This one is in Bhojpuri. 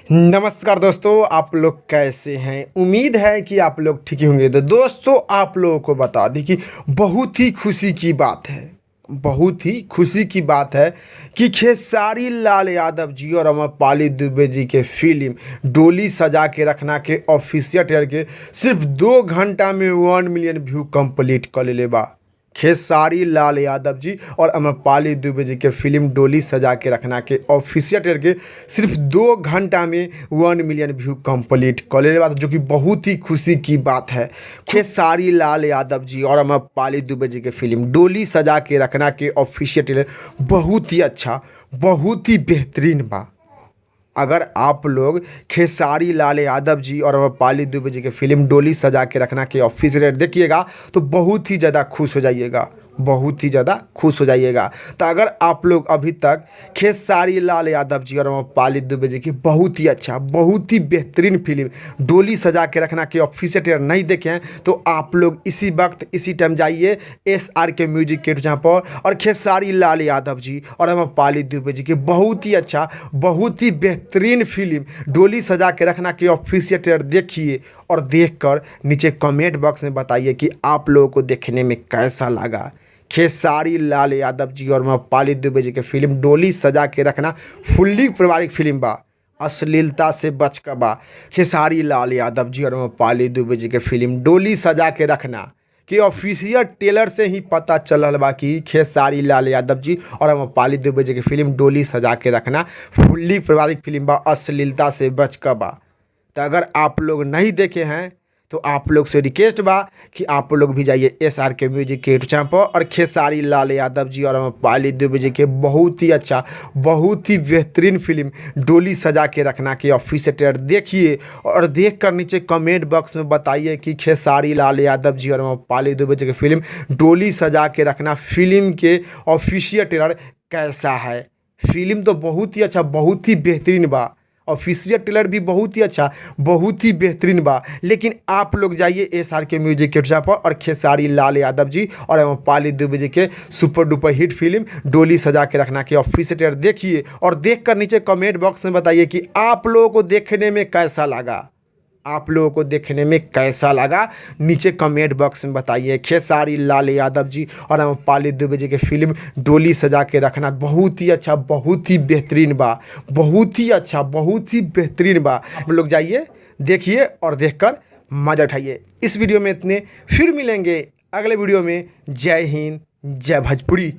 नमस्कार दोस्तों, आप लोग कैसे हैं? उम्मीद है कि आप लोग ठीक ही होंगे। तो दोस्तों, आप लोगों को बता दें कि बहुत ही खुशी की बात है, बहुत ही खुशी की बात है कि खेसारी लाल यादव जी और अमरपाली दुबे जी के फिल्म डोली सजा के रखना के ऑफिशियल ट्रेलर के सिर्फ 2 घंटा में 1 मिलियन व्यू कंप्लीट कर लेले बा। खेसारी लाल यादव जी और अमरपाली दुबे जी के फिल्म डोली सजा के रखना के ऑफिशियल ट्रेलर के सिर्फ 2 घंटा में 1 मिलियन व्यू कंप्लीट कर लेले बा, जो कि बहुत ही खुशी की बात है। खेसारी लाल यादव जी और अमरपाली दुबे जी के फिल्म डोली सजा के रखना के ऑफिशियल ट्रेलर बहुत ही अच्छा, बहुत ही बेहतरीन बा। अगर आप लोग खेसारी लाल यादव जी और अमरपाली दुबे जी के फिल्म डोली सजा के रखना के ऑफिशियल ट्रेलर देखिएगा तो बहुत ही ज़्यादा खुश हो जाइएगा, बहुत ही ज़्यादा खुश हो जाइएगा। तो अगर आप लोग अभी तक खेसारी लाल यादव जी और अमरपाली दुबे जी की बहुत ही अच्छा, बहुत ही बेहतरीन फिल्म डोली सजा के रखना के ऑफिशियल ट्रेलर नहीं देखे हैं, तो आप लोग इसी वक्त, इसी टाइम जाइए एसआरके म्यूजिक के जहाँ पर और खेसारी लाल यादव जी और अमरपाली दुबे जी की बहुत ही अच्छा, बहुत ही बेहतरीन फिल्म डोली सजा के रखना के ऑफिशियल ट्रेलर देखिए और देखकर नीचे कमेंट बॉक्स में बताइए कि आप लोगों को देखने में कैसा लगा। खेसारी लाल यादव जी और अमरपाली दुबे जी के फिल्म डोली सजा के रखना फुल्ली पारिवारिक फिल्म बा, अश्लीलता से बच कर बा। खेसारी लाल यादव जी और अमरपाली दुबे जी के फिल्म डोली सजा के रखना कि ऑफिशियल ट्रेलर से ही पता चलल बा कि खेसारी लाल यादव जी और अमरपाली दुबे जी के फिल्म डोली सजा के रखना फुल्ली पारिवारिक फिल्म बा, अश्लीलता से बच कर बा। तो अगर आप लोग नहीं देखे हैं तो आप लोग से रिक्वेस्ट बा कि आप लोग भी जाइए एसआरके म्यूजिक के यूट्यूब चैनल पर और खेसारी लाल यादव जी और अमरपाली दुबे जी के बहुत ही अच्छा, बहुत ही बेहतरीन फिल्म डोली सजा के रखना के ऑफिशियल ट्रेलर देखिए और देख कर नीचे कमेंट बॉक्स में बताइए कि खेसारी लाल यादव जी और अमरपाली दुबे जी के फिल्म डोली सजा के रखना फिल्म के ऑफिशियल ट्रेलर कैसा है। फिल्म तो बहुत ही अच्छा, बहुत ही बेहतरीन बा। ऑफिशियल ट्रेलर भी बहुत ही अच्छा, बहुत ही बेहतरीन बा। लेकिन आप लोग जाइए एसआरके म्यूजिक के चैनल पर और खेसारी लाल यादव जी और अमरपाली दुबे जी के सुपर डुपर हिट फिल्म डोली सजा के रखना के ऑफिशियल ट्रेलर देखिए और देख कर नीचे कमेंट बॉक्स में बताइए कि आप लोगों को देखने में कैसा लगा। आप लोगों को देखने में कैसा लगा, नीचे कमेंट बॉक्स में बताइए। खेसारी लाल यादव जी और अमरपाली दुबे जी के फिल्म डोली सजा के रखना बहुत ही अच्छा, बहुत ही बेहतरीन बा, बहुत ही अच्छा, बहुत ही बेहतरीन बा। आप लोग जाइए, देखिए और देखकर मजा उठाइए। इस वीडियो में इतने, फिर मिलेंगे अगले वीडियो में। जय हिंद, जय भोजपुरी।